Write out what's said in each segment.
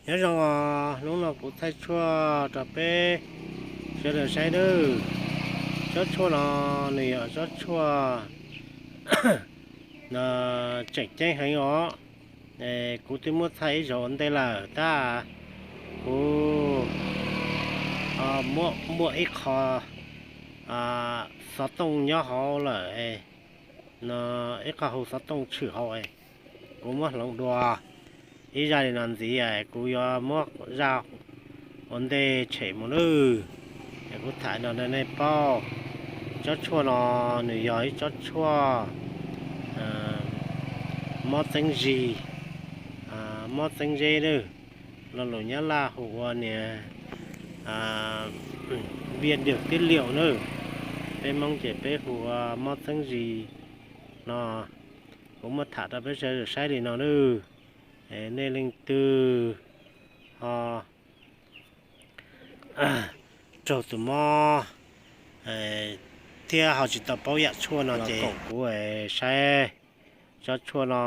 Nyob zoo os, hnub no kuv thaij tshuaj rau peb sawv daws saib nawb. Tsob tshuaj no nws yog tsob tshuaj tseem ceeb heev os. Kuv twb muab thaij ib zaug ua ntej lawm tab kuv muaj ib qho xov tooj nyob hauv lawm, ib qho hu xov tooj tshwm hauv, kuv muab hloov dua ib zaj li no ntxiv, kuv yuav muab zaj ua ntej tshem mus nawb. Kuv tham no rau nej paub, tsob tshuaj no nws yog ib tsob tshuaj mob txeeb zis, mob txeeb zeb nawb. Lo lus Nyab Laj hu ua niag viêm đường tiết niệu nawb. Peb Hmoob ces peb hu ua mob txeeb zis no. Kuv muab tham rau peb sawv daws saib li no nawb. Nej leej twg ho raug tus mob thiab ho tsis tau paub yam tshuaj no ces kuv saib tsob tshuaj no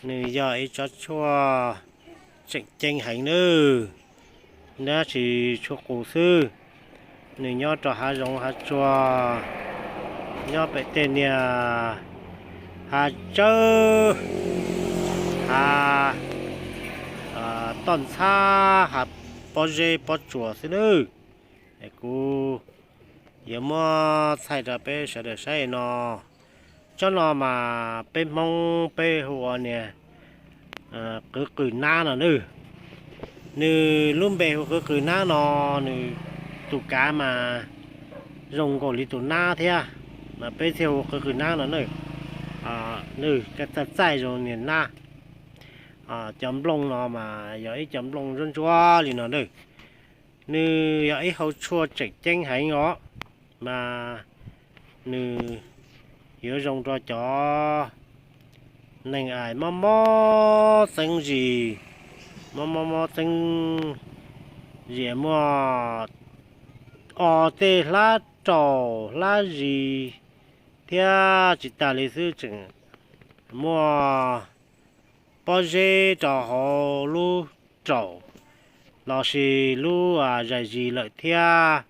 nws yog ib tsob tshuaj tseem ceeb heev nawb. Tab sis tshuaj qus xwb, nws nyob rau hav zoov hav tsuag, nyob pem tej niag hav tsawb, hav toj ntxhab, hav pob zeb pob tsuas xwb nawb. Kuv yuav muab thaij rau peb sawv daws saib no. Tsob no mas peb Hmoob peb hu ua niag qwv qws nab no nawb. Nws lub npe hu qwv qws nab no, nws tus kav mas zoo nkaus li tus nab thiab, mas peb thiaj hu qwv qws nab no nawb. Nws txaij txaij zoo niag nab. Cov nplooj no mas yog ib cov nplooj ntsuab ntsuab li no nawb. Nws yog ib hau tshuaj tseem ceeb heev os, mas nws yuav zoo rau cov neeg mob mob txeeb zis, mob mob mob txeeb zis muaj o tej hlab raum hlab zis, thiab tsis tas li xwb tseem muaj pob zeb rau hauv lub raum lossis lub zais zis lawm thiab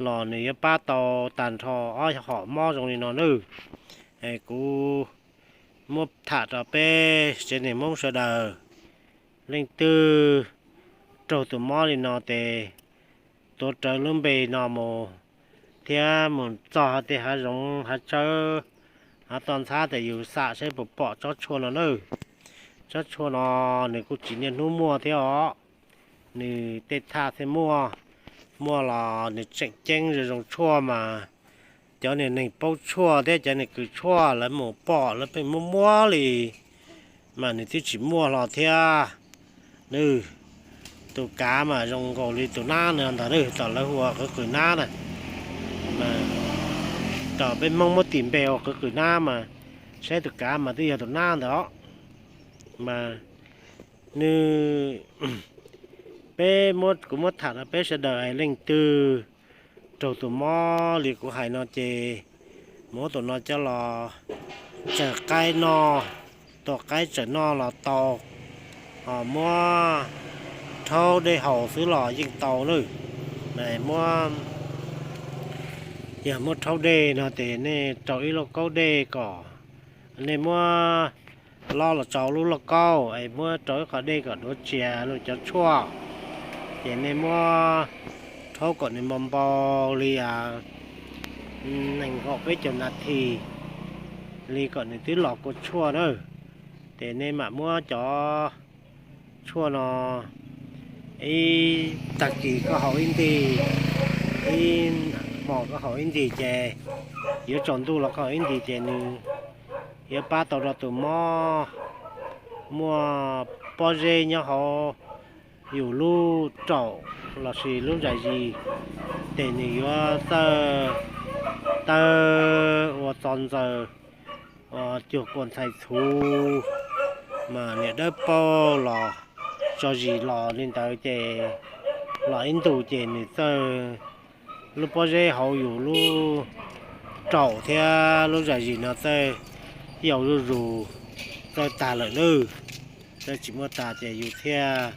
los nws yuav pab tau tag nrho ob hom mob zoo li no nawb. Kuv muab tham rau peb tsev neeg Hmoob sawv daws, leej twg raug tus mob li no ces tuav rawv lub npe no mus thiab mus txog tej hav zoov hav tsawb, hav toj ntxhab ces yus xam saib puas pom tsob tshuaj no nawb. Tsob tshuaj no nws kuj tsis niaj hnub muaj thiab os, nws tej thaj thiaj muaj, muaj los nws tseem ceeb zoo zoo tshuaj mas cov niag neeg paub tshuaj thiab cov niag kws tshuaj lawv mus pom lawv pheej muab muab li mas nws twb tsis muaj hlo thiab. Nws tus kav mas zoo nkaus li tus nab no ntag nawb, tom lawv hu ua qwv qws nab na. Tom peb Hmoob muab tis npe ua qwv qws nab mas saib tus kav mas twb yog tus nab ntag os. Mas nws, peb, kuv muab tham rau peb sawv daws es leej twg raug tus mob li kuv hais no ces muab tus no coj los tsawm qaib noj, tua qaib tsawm noj los tau, ho muab rhaub dej haus xwb los yeej tau nawb. Muab, yog muab rhaub dej no ces nej rau ib lauj kaub dej kom, nej muab lob los tsau lub lauj kaub es muab rau ib qho dej kom duav tsia lub cov tshuaj, ces nej muab rhaub kom nws npau npau li nees nkaum peb caug nas this li kom nws twb los kua tshuaj na. Ces nej mam muab cov tshuaj no ib tag kis koj haus ib nti, ib hmos koj haus ib nti ces yuav tsaus ntuj los koj haus ib nti ces nws yuav pab tau rau tus mob muaj pob zeb nyob hauv yus lub raum lossis lub zais zis, ces nws yuav txawj tawg ua txo ntxaws, cuag kua ntxhais txhuv, mas niam dawb paug los tso zis los li ntawd ces los ib ntus ces nws txawj, lub pob zeb hauv yus lub raum thiab lub zais zis no txawj yau zuj zus, txawj tag lawm nawb. Tsis muaj tag ces yus thiaj,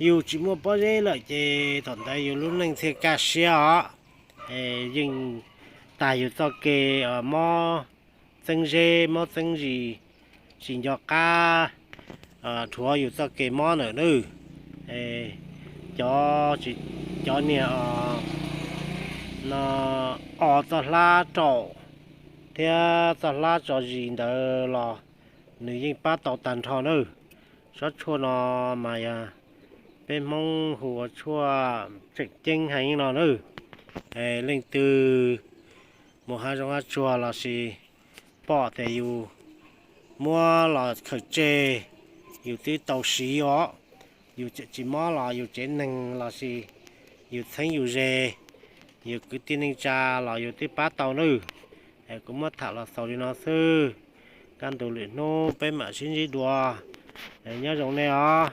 yus tsis muaj pob zeb lawm ces thaum ntawd yus lub neej thiaj kaj siab os. Yeej tag yus txoj kev mob txeeb zeb mob txeeb zis, tsis nco qab dhuav yus txoj kev mob ntawm nawb. Cov, cov niag no os txoj hlab raum thiab txoj hlab tso zis ntawd los nws yeej pab tau tag nrho nawb. Tsob tshuaj no mas yog peb Hmoob hu ua tshuaj tseem ceeb heev no nawb. Leej twg mus hav zoov hav tsuag lossis pom tias yus muab los khaws tseg, yus twb tau siv os. Yus tseem tsis mob los yus tsev neeg lossis yus txheeb yus ze, yus kwv tij neej tsa los yus twb pab tau nawb. Kuv muab tham los xaus li no xwb, kaj ntug lwm hnub peb mam sib ntsib dua. Nyob zoo nej os.